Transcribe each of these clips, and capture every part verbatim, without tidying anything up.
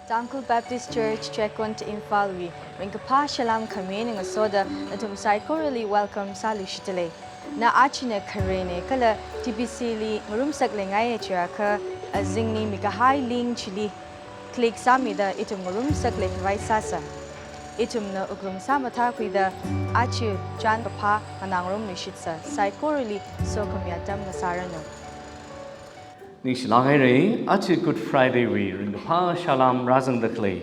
Tangkhul Baptist Church, Checkon, Imphal wui ringkaphā salām khami eina ngasoda nathum saikorali welcome sāluishitdalei. Na achina kharena kala T B C li ngarumsak leingai chiakha, azingli mikahai link chili click sāmida ithum ngarumsak leikhavai sāsa. Ithumna wuklung sāmathākhuida aja chānkaphā nganāngarumluishitsa. Saikorali sokhami atam ngasāranu. Ningshilāk haira, aja Good Friday wui ringkaphā salām rāzangda khalei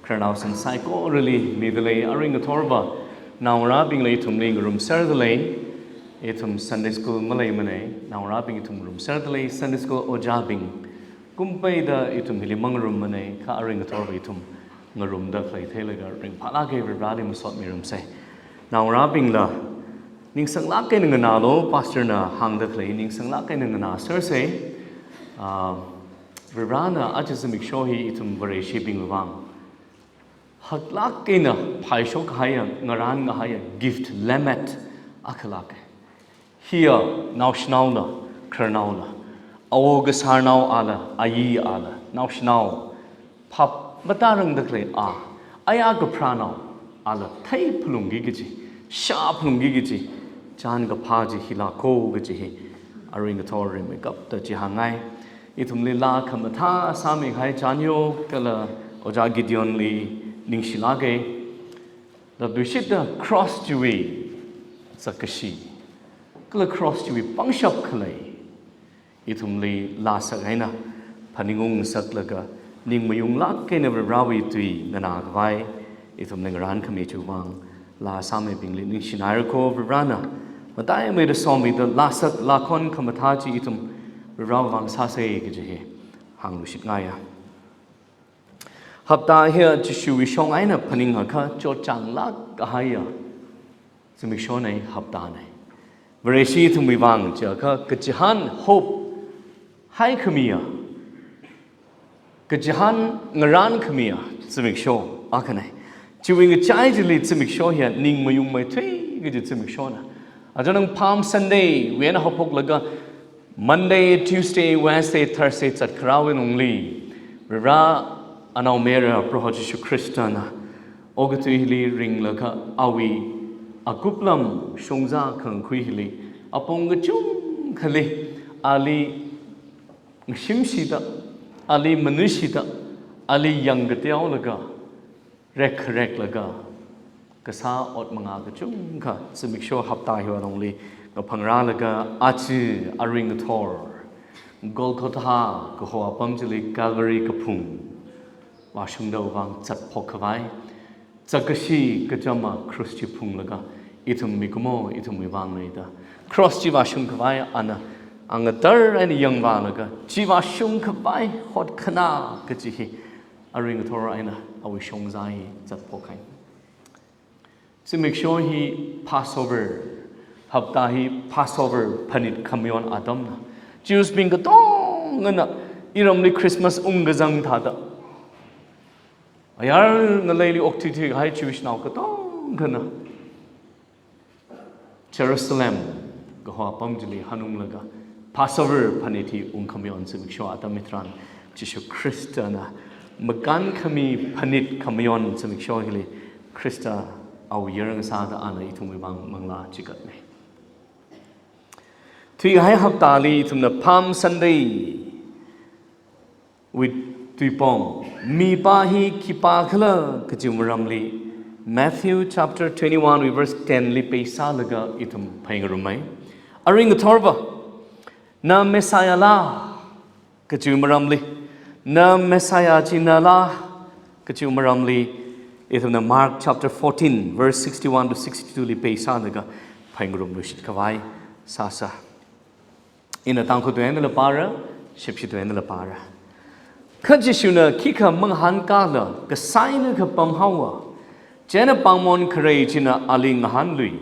khararnaosan saikorali midalei. Arui ngathorva naongarābingla ithumli ngarumserdalei. Ithum Sunday school maleimana, naongarābing ithum ngarumserdalei, Sunday school ojābing. Kumpeida ithum hili mangarummana, kha arui ngathorva ithum ngarumda khalei theilaga ringphālāka, Varivarāli masotmirumsa. Naongarābingla ningsanglāk eina nganālu, pastor na hāngda khalei ningsanglāk eina nganāsersa. Ah, Varivarāna aja zimiksho hi ithum Vareshibingwui vang haklāk eina phaishok kahaiya, ngarān kahaiya gift lemmet akha lāka. Hiya naoshinaola khararnaola, awo kasārnao ala, ayi ala, naoshinao, phap matarangda khalei a, aya kapharānao ala theiphalungki kaji, shāphalungki kaji chānkaphā chi hilāka kaji hi arui ngathor rimeikapta chihānngai. Ithumli laa khamathā sāmihai chānyo kala Ojā Gideon li ningshilāka. Lapluishitda cross chiwui zakkashi kala cross chiwui pangshap khalei ithumli laa sak eina phaningung ngasaklaga, ning mayunglāk eina Varivarāwui tui nganākhavai ithumli ngarān khami chiwui vang laa sāmibingli ningshinaira ko. Varivarāna mataimeida somida laa sak laa khon khamathā chi ithum Varivarāwui vang sāsa kaji hi hāngluishitngaiya. Hapta hiya Jishuwui shong eina phaningakha chotchānglāk kahaiya zimikshona, haptana. Vareshi ithumwui vang chiakha kachihān hope haikhamiya, kachihān ngarān khamiya zimiksho akhana. Chiwui ngachai chili zimiksho hiya ning mayungmeithui kaji zimikshona. Achonang Palm Sunday wui eina haophoklaga Monday, Tuesday, Wednesday, Thursday zatkharāwui lungli, Varivarā Anaomayara Proho Jishu Khristana okathui hili ringlaga awui akuplam shongzā khangkhui hili apong kachungkhali ali ngashimshida, ali manushida, ali yangkateolaga, rekkhareklaga kasā ot mangā kachungkha zimiksho hapta hiwui lungli ngaphangrālaga aja arui ngathor Golgotha kaho apam chili Calvary kaphung vāshungda vang zatphok khavai, zakkashi kachama cross chi phunglaga ithum mikumo ithumwui vang leida cross chi vāshung khavai ana angatar eina yangvālaga chi vāshung khavai hotkhanā kaji hi arui ngathor eina awui shongzā hi zatphok kahai. Zimiksho hi Passover, hapta hi Passover phanit khamayon atamna. Jews bing katongana iramli Christmas ungkazang thāda ayar ngaleili okthuithui kahai Jewish nao katongana Jerusalem kaho apam chili hanunglaga Passover phanit hi ungkhamayon zimiksho atam hitharan Jishu Khristana makānkhami phanit khamayon zimiksho hili Khrista awui yar ngasāda ana ithumwui vang manglā chigatna. Thuikahai haptali ithumna Palm Sunday wui tuipong, mipā hi khipākhala kajiwui maramli Matthew chapter twenty-one wui verse ten li peisālaga ithum phāngarumai. Arui ngathorva, na Messiah la kajiwui maramli, na Messiah chi nala kajiwui maramli ithumna Mark chapter fourteen verse sixty-one to sixty-two li peisālaga phāngarumluishit khavai sāsa. Ina Tangkhul tui einala pāra, Shepshi tui einala pāra. Kha Jishuna khikha mangahānkala kasāna kapam haowa. Chieina pāngmon kharei china ali ngahānlui,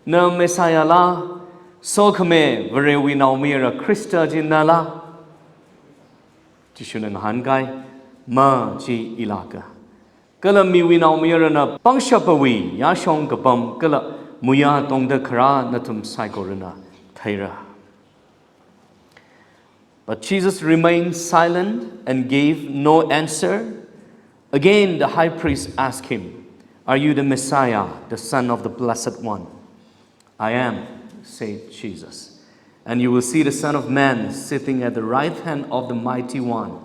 na Messiah la, sokhami Varewui Naomayara Khrista chi nala? Jishuna ngahānkai, ma, chi ilāka. Kala Miwui Naomayarana pangshapawui yāshong kapam kala muiya tongda kharā nathum saikorana theira. But Jesus remained silent and gave no answer. Again, the high priest asked him, "Are you the Messiah, the Son of the Blessed One?" "I am," said Jesus. "And you will see the Son of Man sitting at the right hand of the Mighty One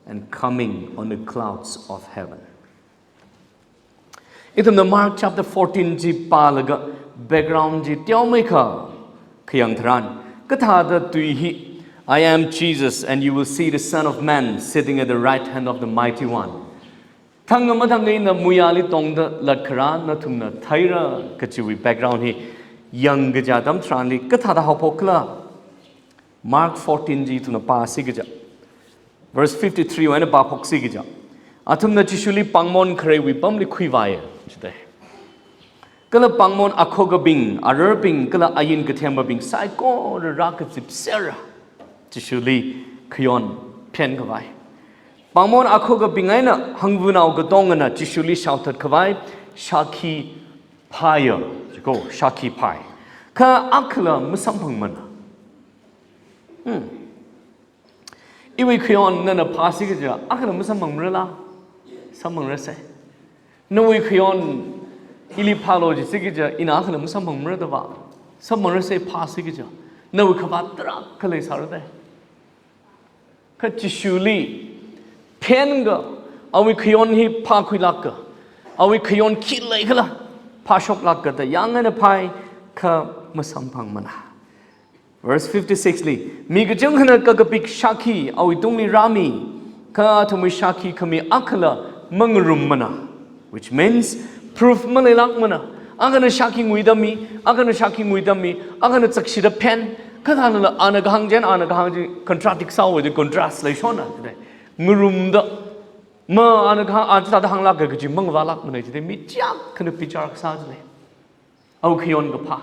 and coming on the clouds of heaven." Ithumna Mark chapter fourteen chi pālaga background chi teomeikha khayang tharan, kathāda tui hi, "I am Jesus, and you will see the Son of Man sitting at the right hand of the Mighty One." Thang mathang eina muiyāli tongda latkhara nathumna theira kachiwui background hi yangkaja atam tharanli kathāda haophok khala? Mark fourteen chi ithumna pāsi kaja, verse fifty-three wui eina pāphoksi kaja, athumna Jishuli pāngmon khareiwui pamli khuivāya, chida. Kala pāngmon akhokabing, ararbing, kala ain kathembing saikora rākazipserra Jishuli khayon phenkhavai. Pāngmon akhokabing eina hangvānao katongana Jishuli shaothatkhavai shākhi phāya, chiko, shākhi phāi. Kha akhala masamphangmana. Hmm. Iwui khayon nana phāsi kaja, akhala masamphangrala? Samphangrasai. Nawui khayon ili phālu jisi kaja, ina akhala masamphangra da va. Samphangrasai, phāsi kaja. Nawui khavāt tarākha leisāra da. Kha Jishuli phenga, awui khayon hi phākhuilāka, awui khayon khi leikhala phāshoklāka da yāng eina phāi, kha masamphangmana. Verse fifty-six li, mi kachungkhana kakapik shākhi awui tungli rāmi, kha athumwui shākhi khami akhala mangarummana, which means proof maleilākmana. Akhana shākhi nguida mi, akhana shākhi nguida mi, akhana chakshida phen, kathānala ana kahāng chieina ana kahāng chi contradict sāhaowa, contrast leishonna, chida. Ngarumda, ma ana kahāng, a chithāda hānglāka kaji mangavālākmana, chida. Mi chiyākhana bichar kasā chida. Awui khayon kaphā.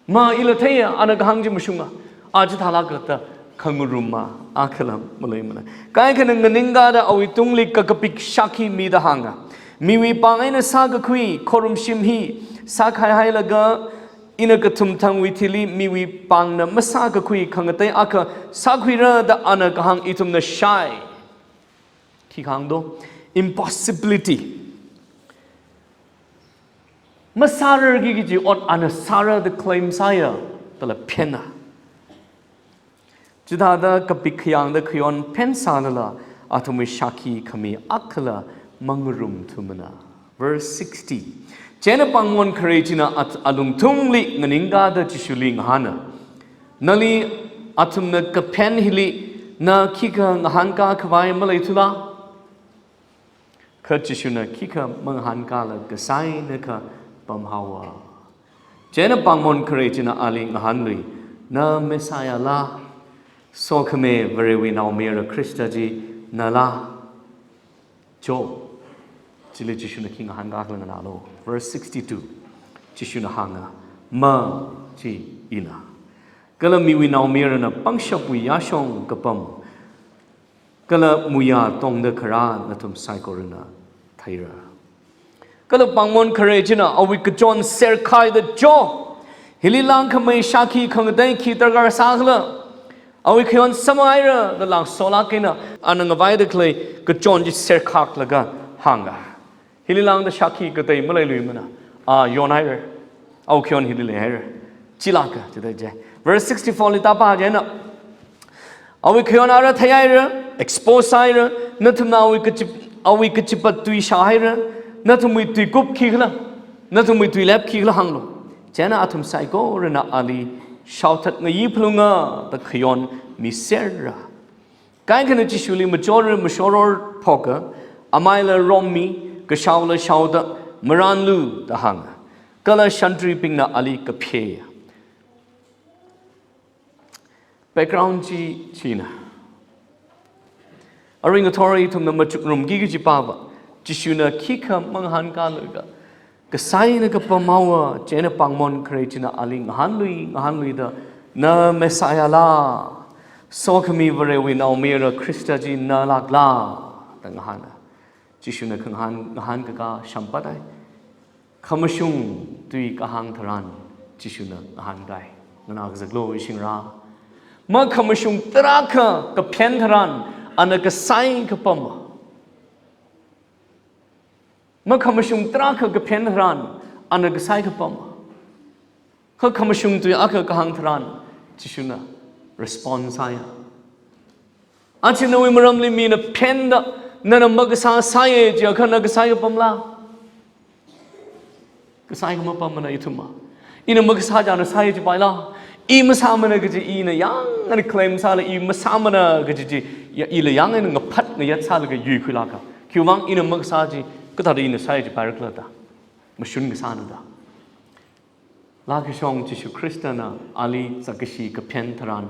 Ma ila theiya, ana kahāng chi mashunga, a chithālāka da khangarumma akhala maleimana. Kaikhana nganingkada awui tungli kakapik shākhi mida hānga, miwui pāng eina sākakhui khorumshim hi sākhaihailaga, ina kathum thangwui thili miwui pāngna masākakhui khangatei akha sākhuira da ana kahāng ithumna shāi. Khi kahāng do? Impossibility. Masārarki kaji ot ana sāra da claim sāya, dala phena. Chithāda kapik khayāngda khayon phensālala, athumwui shākhi khami akhala mangarumthumana. Verse sixty. Chieina pāngmon kharei china at-, alungthungli nganingkada Jishuli ngahāna, "Nali athumna kaphen hili na khikha ngahānkā khavai maleithula?" Kha Jishuna khikha mangahānkāla kasāinakha pamhaowa. Chieina pāngmon kharei china ali ngahānlui, "Na Messiah la? Sokhami Varewui Naomayara Khrista chi nala?" Jo, chili Jishuna khi ngahānkākhala nganālu. Verse sixty-two. Jishuna hānga, "Ma chi ina. Kala miwui Naomayarana pangshapwui yāshong kapam, kala muiyā tongda kharā nathum saikorana theira." Kala pāngmon kharei china awui kachon serkhaida, "Jo, hili langkhamei shākhi khangatei khi darkar sākhala? Awui khayon samhaira," da langsolāk eina ana ngavaida khalei kachon chi serkhāklaga hānga, "Hili lāngda shākhi katei maleiluimana. A yonhaira. Awui khayon hili leihaira. Chilāka," chida je. Verse sixty-four li tāpā chieina, "Awui khayon ara theihaira, expose sāhaira, nathumna awui kachip-, awui kachipat tui shāhaira, nathumwui tuikup khikhala, nathumwui tuilep khikhala hānglu. Chieina athum saikorana ali shaothat ngayi phalunga da khayon miserra." Kaikhana Jishuli machorra mashoror phoka, amaila rommi, kashaola shaoda, "Marānlu," da hānga. Kala shantribingna ali kapheya. Background chi china. Arui ngathor ithumna machukrumki kaji pāva, Jishuna khikha mangahānkāluikha kasāinakha pamhaowa. Chieina pāngmon kharei china ali ngahānlui, ngahānluida, "Na Messiah la? Sokhami Varewui Naomayara Khrista chi nalākla?" da ngahāna. Jishuna khangahān, ngahānkakā shamphatai. Khamashung tui kahāng tharan Jishuna ngahānkai. Nganā kazaklu ishingra. Makhamashung tarākha kaphen tharan ana kasāi kapama. Makhamashung tarākha kaphen tharan, ana kasai kapam. Kha khamashung tui akha kahāng tharan, Jishuna response sāya. Aja nawui maramli mina phenda, nana makasā sāya jiakha na kasai kapamla? Kasai khamapamana ithumva. Ina makasā china sāya jipaila? I masāmana kaji ina yāngna claim sāla, i masāmana kaji chi, ya, ila yāngna ngaphat ngayat sālaga yuikhuilāka. Khiwuivang ina makasā chi, kathāda ina sāya jipairakhala da. Mashun kasāna da. Lakashong Jishu Khristana ali zakkashi kaphen tharan,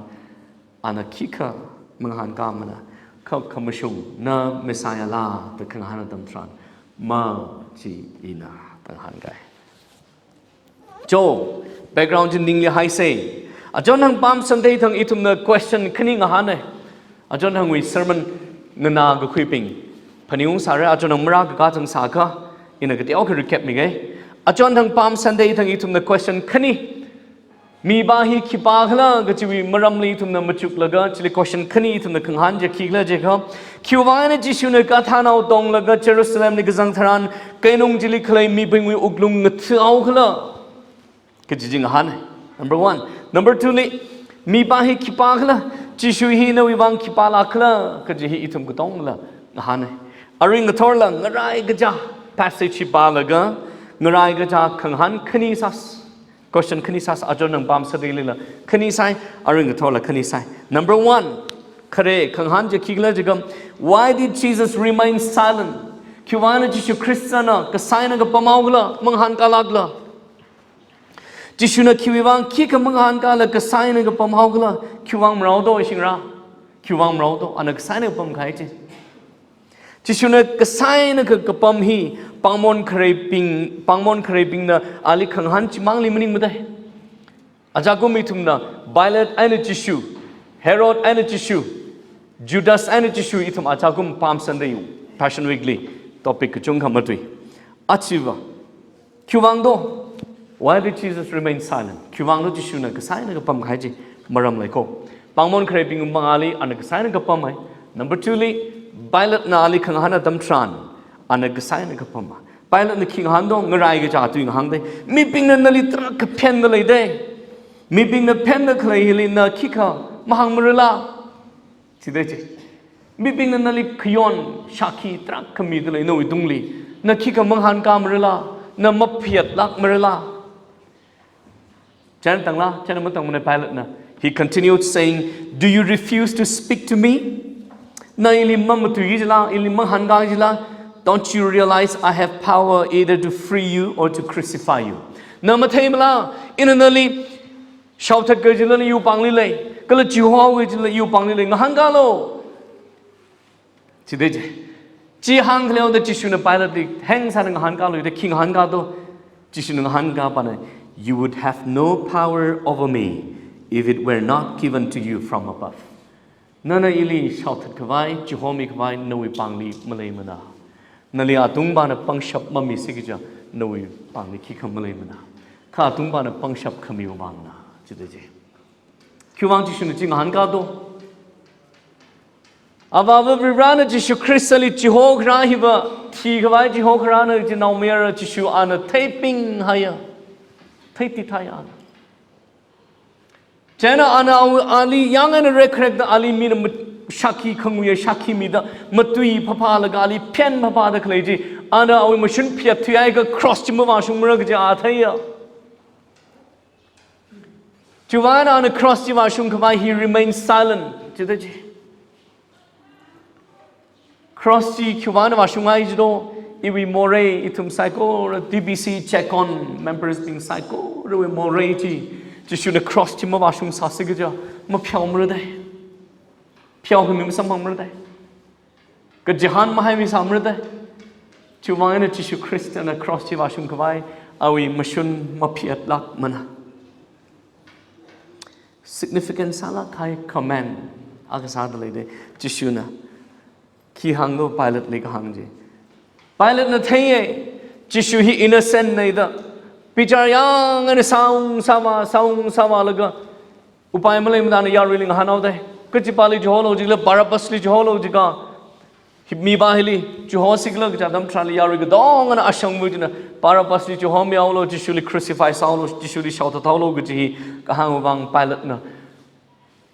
ana khikha mangahānkāmana, kha khamashung na Messiah la da khangahān atam tharan, ma chi ina da ngahānkai. Cho, background chi ningli haisei. Achon hang Palm Sunday thang ithumna question khani ngahānai. Achon hangwui sermon nganā kakhuibing phaningung sāra, achon hang marākakā thang sākha, ina kateokha recap migai. Achon hang Palm Sunday thang ithumna question khani, mipā hi khipākhala kajiwui maramli ithumna machuklaga, chili question khani ithumna khangahān chi khikhala jiakha, khiwuivang eina Jishuna gadhanao tonglaga Jerusalemli kazang tharan, keinung chili khalei mibingwui wuklung ngathaokhala kaji chi ngahānai. Number one. Number two li, mipā hi khipākhala, Jishu hi nawui vang khipālākhala kaji hi ithum katongla ngahānai. Arui ngathorla ngaraikacha passage hi pālaga, ngaraikacha khangahān khani sāsa. Question khani sāsa, achon hang Palm Sunday lila khani sai, arui ngathorla khani sai. Number one, khare khangahān chi khikhala jiakha, why did Jesus remain silent? Khiwuivang eina Jishu Khristana kasā eina kapamhaokhala, mangahānkālākhala? Jishuna khiwuivang khikha mangahānkāla kasā eina kapamhaokhala, khiwuivang marao do ishingra? Khiwuivang marao do, ana kasā eina kapamkahai chi. Jishuna kasā eina ka-, kapam hi, pāngmon khareibing, pāngmon khareibingna ali khangahān chimangli maningmadei. Ajakum ithumna, Pilate eina Jishu, Herod eina Jishu, Judas eina Jishu, ithum ajakum Palm Sunday, Passion Week li topic kachungkha matui. Achiva, khiwuivang do? Why did Jesus remain silent? Khiwuivang do Jishuna kasā eina kapamkahai chi? Maram lei ko. Pāngmon khareibing mangāli ana kasā eina kapamhai. Number two li, Pilatena ali khangahān atam tharan, ana kasā eina kapamhai. Pilatena khi ngahān do? Ngaraikacha tui ngahāndei. Mibingna nali tarākha phenda leidei. Mibingna phenda khalei hili na khikha mahāngmarala? Chidei chi. Mibingna nali khayon shākhi tarākha mida lei nawui tungli. Na khikha mangahānkāmarala? Na maphayatlākmarala? Chieina tangla, chieina matangmana Pilatena. He continued saying, "Do you refuse to speak to me? Na ili mamatui jila, ili mangahānka jila? Don't you realize I have power either to free you or to crucify you?" Na matheimala, ina nali shaothatki jila iwui pāngli lei, kala chihoki jila iwui pāngli lei, ngahānkālu. Chidei chi. Chi hāngkhaleoda Jishuna Pilateli heng sāda ngahānkālu da, khi ngahānka do? Jishuna ngahānka pana, "You would have no power over me if it were not given to you from above." Nana ili shaothatkhavai, chihomikhavai nawui pāngli maleimana. Nali atungpana pangshap mamisiki kaja nawui pāngli khikha maleimana. Kha atungpana pangshap khamiwui vangna. Chidei chi. Khiwuivang Jishuna chi ngahānka do? Avāva Varivarana Jishu Khristali chihokharā hiva, thikhavai chihokharāna, chi naomayara Jishu ana theipinghaiya. Theitithaiya. Chieina ana awui ali yāng eina rekkharekda ali mina mat-, shākhi khanguiya shākhi mida matui phaphālaga ali phen phaphāda khalei chi, ana awui mashun phayat thuihaiakha cross chi mavāshungmara kaji a theiya. Chiwuivang ana cross chi vāshungkhavai, he remained silent. Chidei chi. Cross chi khiwuivang vāshunghai jido, iwui morei, ithum saikora, T B C, CHECON members bing saikorawui morei chi, Jishuna cross chi mavāshungsāsi kaja, mapheomaradei. Pheokhami masamphangmaradei. Kachihān mahaimisāmaradei. Chiwuivang eina Jishu Khristana cross chi vāshungkhavai, awui mashun maphayatlākmana. Significant sālāk kahai comment akha sāda leidei, Jishuna. Khi hāngdo Pilateli kahāng chi. Pilatena theiya, Jishu hi innocent nei da. Bichar yāng eina sāung sāvā, sāung sāvālaga, upai maleimada ana yaruili ngahānhaodei. Kachipāli chiholu jila, Barabbasli chiholu jiakha, Mipā hili chihosikhala kaja atam tharanli yarui katongana ashangva china Barabbasli chihomihaolu, Jishuli crucify sāhaolu, Jishuli shaothathaolu kaji hi kahāng vang Pilatena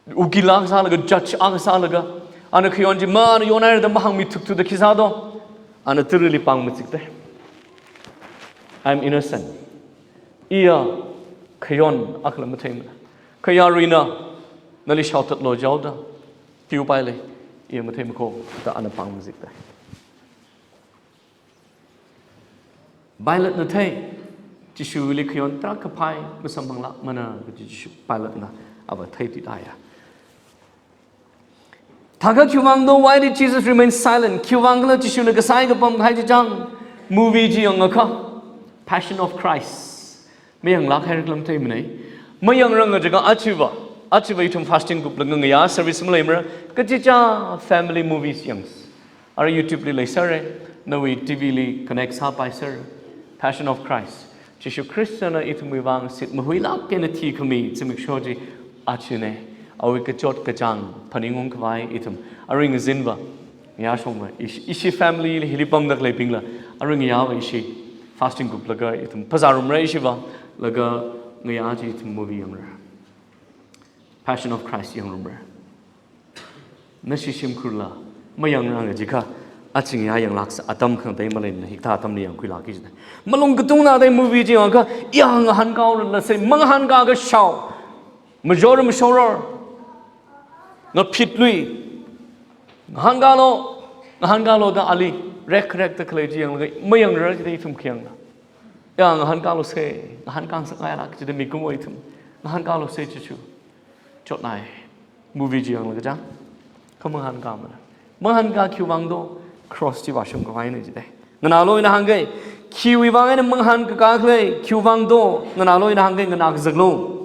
ukil akha sālaga, judge akha sālaga, ana khayon chi ma, ana yonhaira da mahāngmi thukthukda khi sā do? Ana turili pāng mazikte. "I'm innocent. Iya khayon akhala matheimana. Kha yaruina nali shaothatlu jihaoda, piupaile, iya matheimana kho," da ana pāng mazikte. Pilatena thei, Jishuli khayon tarākha phai, masamphanglākmana kaji Jishu Pilatena ava theithuiya. Thākha khiwuivang do, why did Jesus remain silent? Khiwuivang khala Jishuna kasai kapam kahai chi chang? Movie chi yangakha, Passion of Christ, mayanglāk haira khala matheimanei. Mayangranga jiakha ajava, ajava ithum fasting kuplaga ngayā service maleimara, kachichā family movies yangsa. Ara YouTube li leisāra, nawui T V li connect sāpaisāra. Passion of Christ. Jishu Khristana ithumwui vang sit mahuilāk eina thikhami zimiksho chi ajane. Awui kachot kachāng phaningung khavai ithum arui ngazinva, ngayā shongva, ishi, ishi family li hili pamda khaleibingla, arui ngayāva ishi fasting kuplaga ithum phazārumra ishiva, laga ngayā chi ithum movie yangra. Passion of Christ yangrumra. Nashi shimkhurla mayangranga jiakha, aching ya yanglāksa atam khangatei maleimana, hikathā atamli yangkhuilāki jida. Malung katungna dei movie chi yangakha, ya ngahānkāhaorala sei, mangahānkā kashao. Majora mashoror. Ngaphitlui. Ngahānkālu, ngahānkālu da ali rek rek da khalei chi yanglaga, mayangra jida ithum khayangna. Ya ngahānkālu sei, ngahānkā ngasakngailāk jida mikumo ithum. Ngahānkālu sei Jishu. Chotnai. Movie chi yanglaga chang, kha mangahānkāmana. Mangahānkā khiwuivang do, cross chi vāshung khavaina jida. Nganālu ina hāngkei, khiwuivang eina mangahānkā kakhalei, khiwuivang do, nganālu ina hāngkei, nganā kazaklu.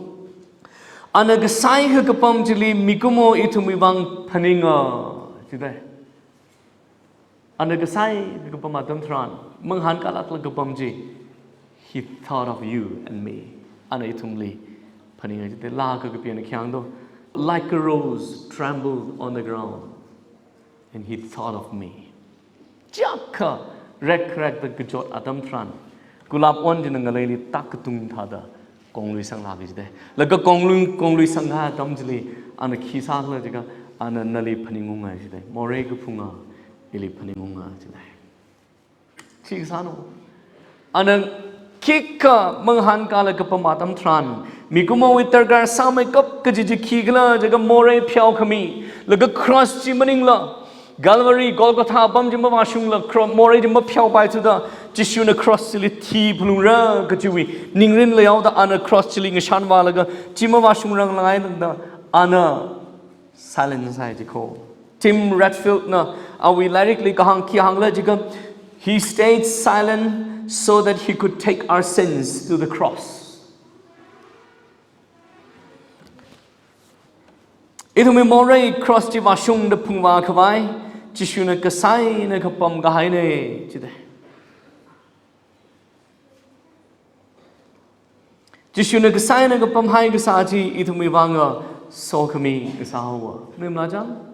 Ana kasai kakapam chili mikumo ithumwui vang phaninga jida. Ana kasai kakapam atam tharan, mangahānkālākla kapam chi, he thought of you and me. Ana ithumli phaninga jida. Laa kakapi eina khi hāng do, "Like a rose trembled on the ground, and he thought of me." Chiakha rek rek da kachot atam tharan, gulab on china ngaleili tak katung thāda konglui sanglāki jida. Laga konglui, konglui sanghai atam chili, ana khi sākhala jiakha, ana nali phaningunga jida. Morei kaphunga, ili phaningunga jida. Chi kasāna. Ana khikha mangahānkāla kapam atam tharan, mikumowui darkar sāmeikap kaji chi khikhala jiakha morei pheokhami, laga cross chi maningla, Calvary, Golgotha apam chi mavāshungla, cro-, morei chi mapheopaithuda, Jishuna cross chili thi phalungra kajiwui ningrin leihaoda ana cross chili ngashan vālaga, chi mavāshungrang langai tangda, ana silence sāi jikho. Tim Redfield na awui lairikli kahāng khi hāngla jiakha, "He stayed silent so that he could take our sins to the cross." Ithumwui morei cross chi vāshungda phungvā khavai, Jishuna kasai eina kapam kahaina jida. Jishuna kasai eina kapamhai kasā chi ithumwui vanga sokhami kasā haowa. Maningmala chang?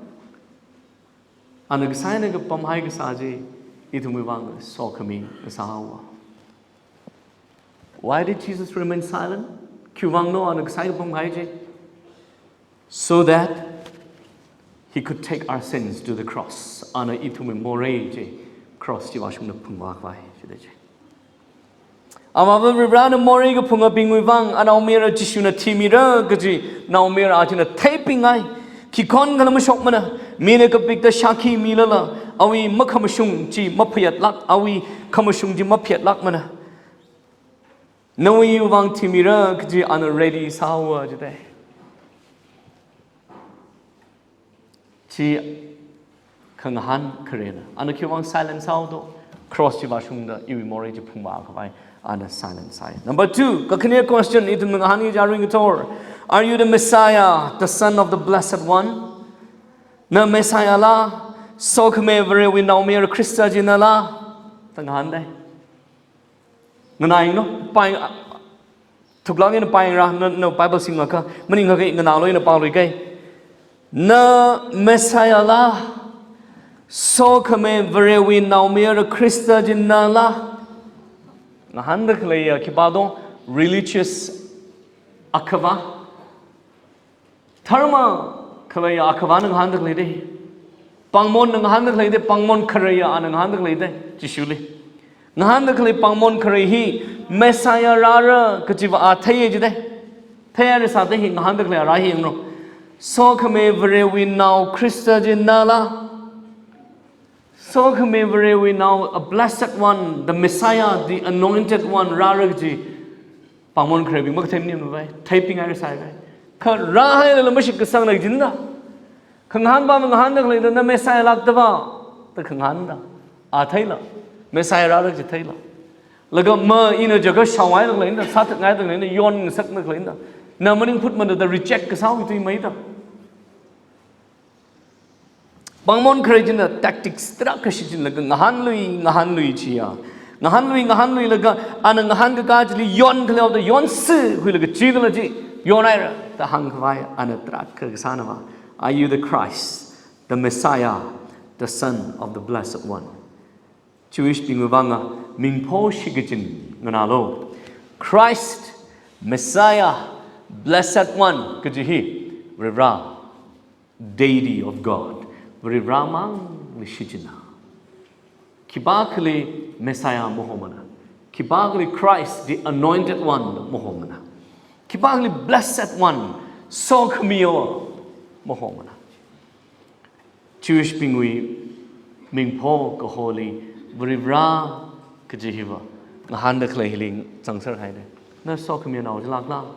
Ana kasai eina kapamhai kasā chi ithumwui vanga sokhami kasā haowa. Why did Jesus remain silent? Khiwuivang no ana kasai kapamhai chi? So that he could take our sins to the cross. Ana ithumwui morei chi cross chi vāshungda phungvā khavai jida chi. Avāva Varivarana morei kaphungabingwui vang anaomayara Jishuna thimira kaji naomayara china theipingai. Khikhon khala mashokmana. Mina kapikta shākhi milala, awui makhamashung chi maphayatlāk, awui khamashung chi maphayatlākmana. Nawui vang thimira kaji ana ready sāhaowa jida. Chi khangahān kharena. Ana khiwuivang silent sāhaodo? Cross chi vāshungda iwui morei chi phungvā khavai ana silent sāi. Number two, kakhane question ithum ngahānki kaja arui ngathor. Are you the Messiah, the Son of the Blessed One? Na Messiah la, Sokhami Varewui naomayara Khrista chi nala? Da ngahāndei. Nganāyanglu, pāyang, thuklāk eina pāyangra, na, na Bible singakha, maningakha nganālu eina pāluikei. Na Messiah la, Sokhami Varewui naomayara Khrista chi nala? Ngahānda khaleiya khipā do? Religious akhava, dharma khaleiya akhavana ngahānda khalei de. Pāngmonna ngahānda khalei de, pāngmon khareiya ana ngahānda khalei de, Jishuli. Ngahānda khalei pāngmon kharei hi Messiah rāra kachiva a theiya jide. Theiya rāsāda hi ngahānda khalei rā hi yanglu. Sokhami Varewui nao Khrista chi nala? Sokhami Varewui nao, a blessed one, the Messiah, the anointed one, rāra kaji pāngmon khareibing makathei maning vai, theiping ai rāsai vai. Kha rāhailala mashitkasangna jinda. Khangahānpā ngahānda khalei da, na Messiah lākda va, da khangahānda. A theila. Messiah rāra kaji theila. Laga ma ina jaga shawai da khaleina, sāthat ngai da khaleina, yonngasakna khaleina, na maning phutmana da reject kasā hui tui maida. Pāngmon kharei china tactics tarākha shichinlaga ngahānlui, ngahānlui chiya. Ngahānlui, ngahānluilaga ana ngahānkakā chili yon khaleo da yonsi huilaga chidala chi, yon aira da hāngkhavai ana tarākha kasāna va. Are you the Christ, the Messiah, the Son of the Blessed One? Jewish bingwui vanga mingpho shikachin nganālu. Christ, Messiah, Blessed One kaji hi Varivara, deity of God, Varivaramangli shichinna. Khipākhali Messiah mahomana? Khipākhali Christ, the anointed one, mahomana? Khipākhali blessed one, sokhamiya mahomana? Jewish bingwui mingpho kaholi Varivara kaji hiva ngahānda khalei hili zangser haide. Na sokhamiya nao chi lākla?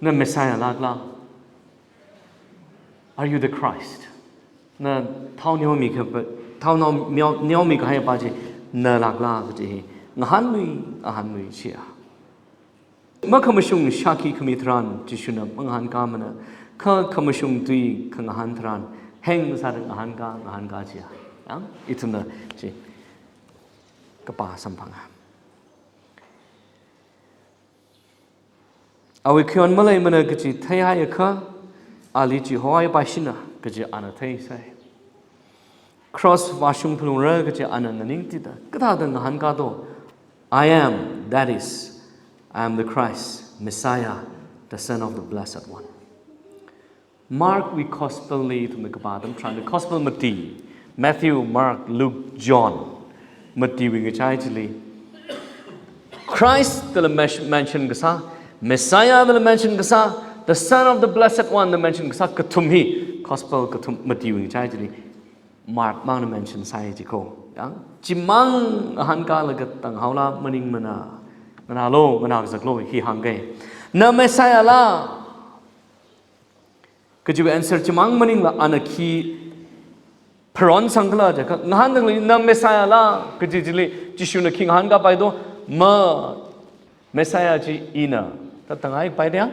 Na Messiah lākla? Are you the Christ? Na thao neomikapa, thao nao miao, neomikahaipa chi na lākla kaji hi ngahānlui, ngahānlui chiya. Makhamashung shākhi khami tharan Jishuna mangahānkāmana, kha khamashung tui khangahān tharan heng sāda ngahānkā, ngahānkā chiya. Yang, ithumna chi kapā samphanga. Awui khayon maleimana kaji theihaiakha, ali chi hoipaishina kaji ana theisai. Cross vāshung phalungra kaji ana nganingtida, kathāda ngahānkā do? "I am, that is, I am the Christ, Messiah, the Son of the Blessed One." Markwui Gospel li ithumna kapā atam tharan, Gospel mati, Matthew, Mark, Luke, John, matiwui ngachai chili Christ dala mes-, mention kasā, Messiah dala mention kasā, the Son of the Blessed One dala mention kasā kathum hi, Gospel kathum matiwui ngachai chili Mark mangna mention sāi jiko. Yang, chimang ngahānkālaga tanghaola maningmana. Nganālu, nganā kazaklu, hi hāngke. Na Messiah la kajiwui answer chimang maningla ana khi pharon sangkhala jiakha, ngahānda khalei na Messiah la kaji chili Jishuna khi ngahānkāpai do? Ma, Messiah chi ina, da tangai pai de yang?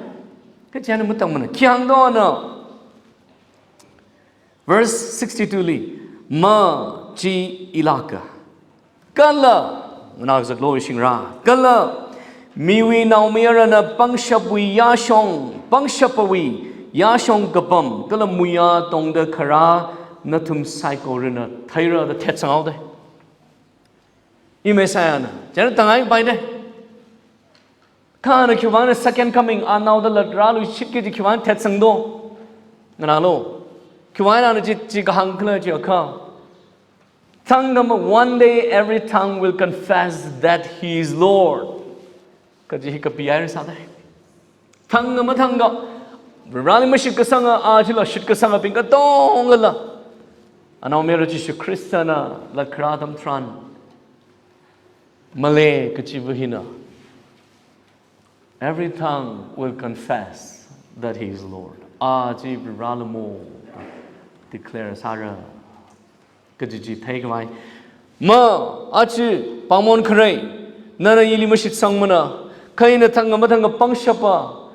Kaji ana matangmana. Khi hāng do ana? Verse sixty-two li, "Ma chi i lāka. Kala," nganā kazaklu ishingra, "kala miwui naomayarana pangshapwui yāshong, pangshapawui yāshong kapam, kala muiya tongda kharā nathum saikorana theira," da thetsang haoda. I Messiah na, chieina tangai pai de. Kha ana khiwuivang second coming, anaoda latrāluishitki kaji khiwuivang thetsang do? Nganālu. Khiwuivang ana chi, chi kahāng khala jiakha, thangkha ma, "One day every tongue will confess that he is Lord." Kaji hi kapi ai rāsāda. Thangkha mathangkha, Vareli mashitkasanga, a chila shitkasangabing katongala anaomayara Jishu Khristana latkharā atam tharan male kachiva hina, "Every tongue will confess that he is Lord." A chi Varela mo, declare sāra. Kaji chi theikhavai. Ma, aja pāngmon kharei, nana ili mashitsangmana, kha ina thangkha mathangkha pangshapa,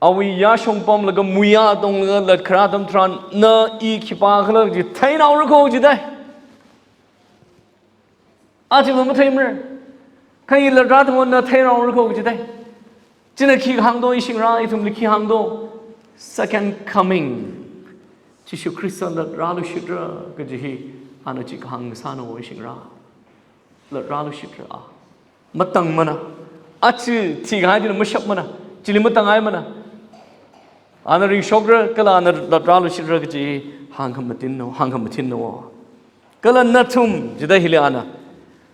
awui yāshong pamlaga muiya tonglaga latkharā atam tharan, na i khipākhala chi theinaora ko jidai. Aja va matheimara. Kha i latrā atam tharan na theinaora ko jidai. China khi hāngdo, ishingra ithumli khi hāngdo? Second coming. Jishu Khrista latrāluishitra kaji hi ana chi kahāng sāna, o ishingra. Latrāluishitra a. Matangmana. Achi thikahai china mashapmana. Chili matangaimana. Ana ringshokra kala ana latrāluishitra kaji hi hāngkhamatinna, hāngkhamathinna. Kala nathum, chithāda hili ana.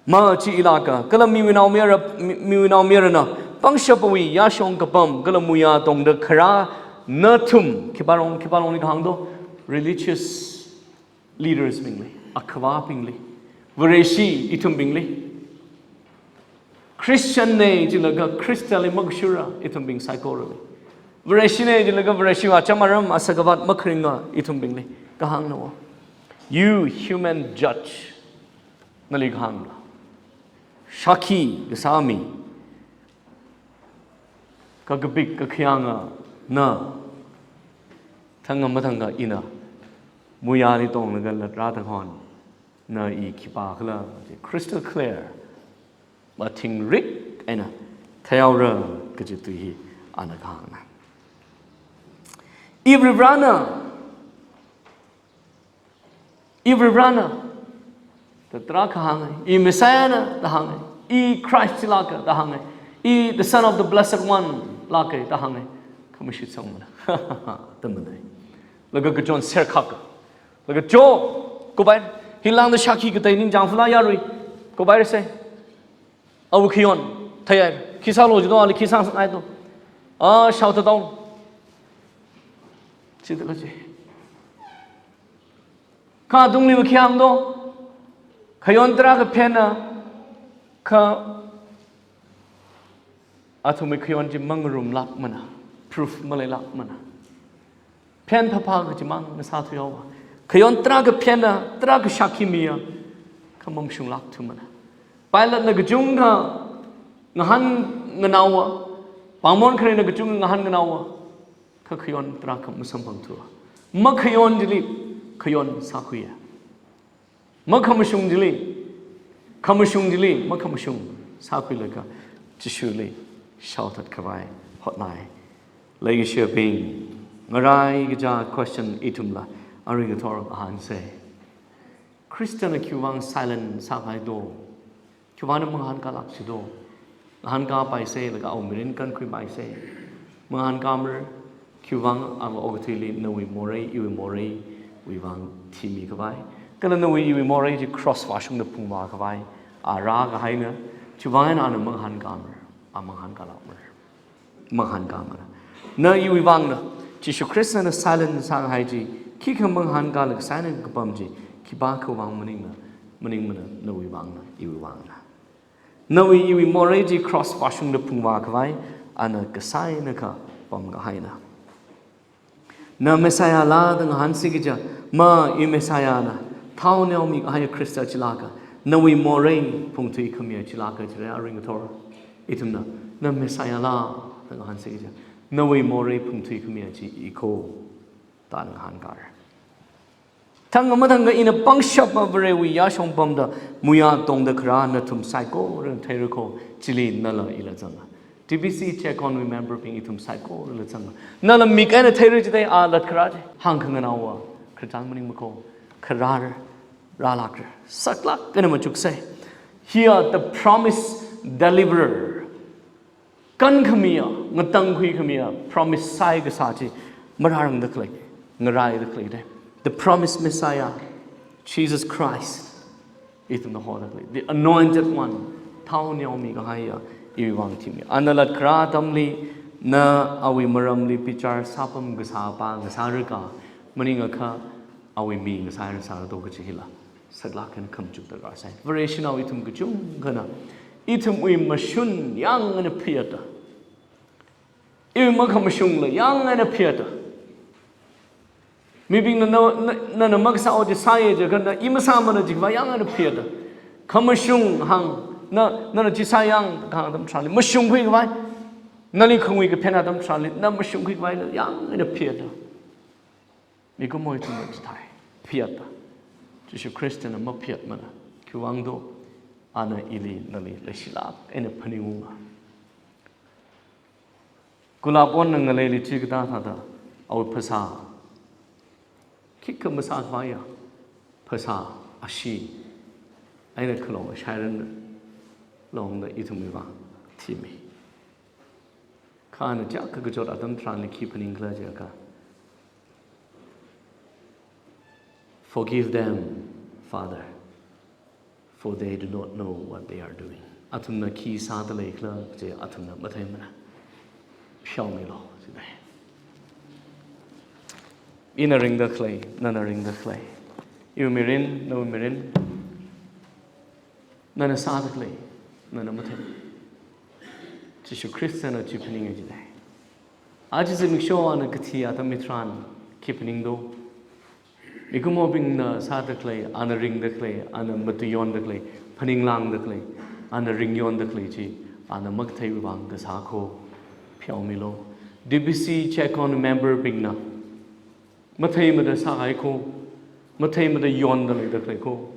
Ma chi ilāka, kala miwui naomayara, mi-, miwui naomayarana, pangshapwui yāshong kapam, kala muiyā tongda kharā nathum, khipā long, khipā longli kahāng do, religious leaders bingli, akhavābingli, Vareshi ithumbingli. Christian na jilaga Khristali makashura ithumbing saikorali. Vareshi na jilaga Vareshiwui acham aram asak avat makharinga ithumbingli kahāngna, o. You human judge, nali kahāngla. Shākhi kasā mi. Kakapik kakhayānga na. Thanga mathanga ina muiyāli tonglaga latrāda hon. Na i khipākhala, crystal clear. Mathingrik eina theihaora kaji tui hi ana kahāngna. I Varivarana, i Varivarana, da tarākha hānga, i Messiah na da hānga, i Christ lāka da hānga, i the Son of the Blessed One lāka da hānga, khamashitsangmana. Tamana. Laga kachon serkhaka. Laga jo, kopai, hi lāngda shākhi katei ningchāng phalā yarui, kopai rese. Awui khayon, theiya, khi sālo jido, ali khi sāngasakngai do. A, shaothatao. Chithāda kaji. Kha tungli va khi hāng do. Khayon tarākha phena, kha athumwui khayon chi mangarumlākmana, proof maleilākmana. Phen phaphā kachimang ngasāthuihaowa. Khayon tarākha phena, tarākha shākhi miya, kha mamashunglākthumana. Pilatena kachungkha ngahānnganāowa, pāngmon kharena kachungkha ngahānnganāowa, kha khayon tarākha masamphangthuwa. Makhayon chili khayon sākhuiya. Makhamashung chili, khamashung chili makhamashung sākhuilaga Jishuli shaothatkhavai hotnai. Leikashiyabing, ngarai kaja question ithumla arui ngathor ngahānsa. Christian na khiwuivang silent sākahai do? Khiwuivang na mangahānkālāk jido? Ngahānkāpaisa, laga awui mirin kankhuipaisa. Mangahānkāmara, khiwuivang awui okathuili nawui morei, iwui moreiwui vang thimikhavai. Kala nawui iwui morei chi cross vāshungda phungvākhavai. A rākahaina, chiwuivang eina ana mangahānkāmara, a mangahānkālākmara. Mangahānkāmara. Na iwui vangna, Jishu Khristana silent sākahai chi, khikha mangahānkālaga silent kapam chi, khipākhawui vang maningna, maningmana, nawui vangna, iwui vangna. Nawui iwui morei chi cross vāshungda phungvākhavai, ana kasā eina kapamkahaina. Na Messiah la da ngahānsi kaja, ma i Messiah na, thao neomikahai Khrista chilāka, nawui morei phungthuikhamiya chilāka jira arui ngathor. Ithumna, na Messiah la da ngahānsi kaja, nawui morei phungthuikhamiya chi i ko, da ngahānkāra. Thangkha mathangkha ina pangshap Varewui yāshong pamda muiyā tongda kharā nathum saikorana theira ko, chili nala ila zanga. T B C Checkon member bing ithum saikorala zanga. Nala mik eina theira jidai a latkharā chi. Hāngkhanganāowa, khararchan maningmako, kharar, rālākra. Saklāk eina machuksa. Here the promised deliverer. Kankhamiya, ngatangkhuikhamiya, promise sāi kasā chi, marārangda khalei, ngaraida khalei de. The promised Messiah, Jesus Christ, ithumna hoda khalei. The anointed one, thao neomikahaiya, iwui vang thimi. Ana latkharā atamli, na awui maramli bichar sāpam kasā pa, ngasāraka, maningakha, awui mi ngasāra sāra do kachi hila. Saklāk eina khamachukda rāsai. Vareshinao ithum kachungkhana, ithumwui mashun yāng eina phiyata. Iwui makhamashungla yāng eina phiyata. Mibingna na, na, nana makasā ot chi sāya jiakha na i masāmana jikhavai yāng eina phiyata. Khamashung hāng, na, nana chi sāyang kahāng atam tharanli mashungkhuikhavai. Nali khangui kaphen atam tharanli na mashungkhuikhavaila yāng eina phiyata. Mikumo ithumna chithāi, phiyata. Jishu Khristana maphiyatmana. Khiwuivang do, ana ili nali leishilāk eina phaningunga. Kulap onna ngaleili chi katā thāda, awui phasā. khikha masākhavaiya phasā, ashee eina khalong ashairan longda ithumwui vang thimi. Kha ana chiyākha kachot atam tharanli khi phaningkhala jiakha, "Forgive them, Father, for they do not know what they are doing." Athumna khi sāda leikhala kaje athumna matheimana. Pheomilu, jidai. Ina ringda khalei, nana ringda khalei. Iwui mirin, nawui mirin. Nana sāda khalei, nana mathei. Jishu Khristana chi phaninga jidai. Aja zimiksho ana kathi atam hitharan khi phaningdo. Mikumobingna sāda khalei, ana ringda khalei, ana matuyonda khalei, phaninglāngda khalei, ana ringyonda khalei chi, ana makatheiwui vang kasā kho, pheomilu. D B C Checkon member bingna matheimada sāhai kho, matheimada yonda leida khalei kho,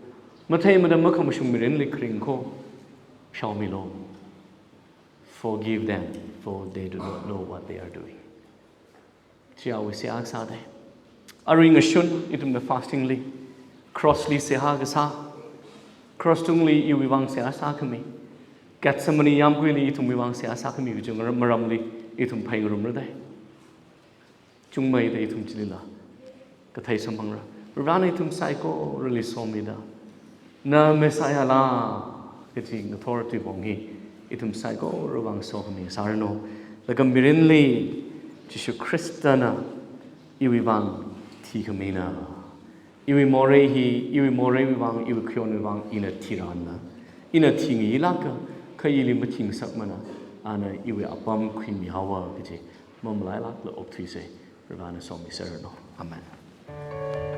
matheimada makhamashung mirinli kharing kho, pheomilu. "Forgive them, for they do not know what they are doing." Chiawui seihā kasā dai. Arui ngashun ithumna fasting li, cross li seihā kasā, cross tungli iwui vang seihā sākhami, Gethsemane yāmguili ithumwui vang seihā sākhami kachungkha maramli ithum phai ngarumra dai. Chungmeida ithum chilila kathei samphangra. Varena ithum saikorali somida, "Na Messiah la?" kachi ngathor tuipong hi ithum saikorawui vang sokhami sāranu. Laga mirinli Jishu Khristana iwui vang thikhamina. Iwui morei hi, iwui moreiwui vang, iwui khayonwui vang ina thiranna. Ina thingi ilaka, kha ili mathingasakmana, ana iwui apam khuimihaowa kaji mamalailakla okthuisa. Varena somiserranu. Amen.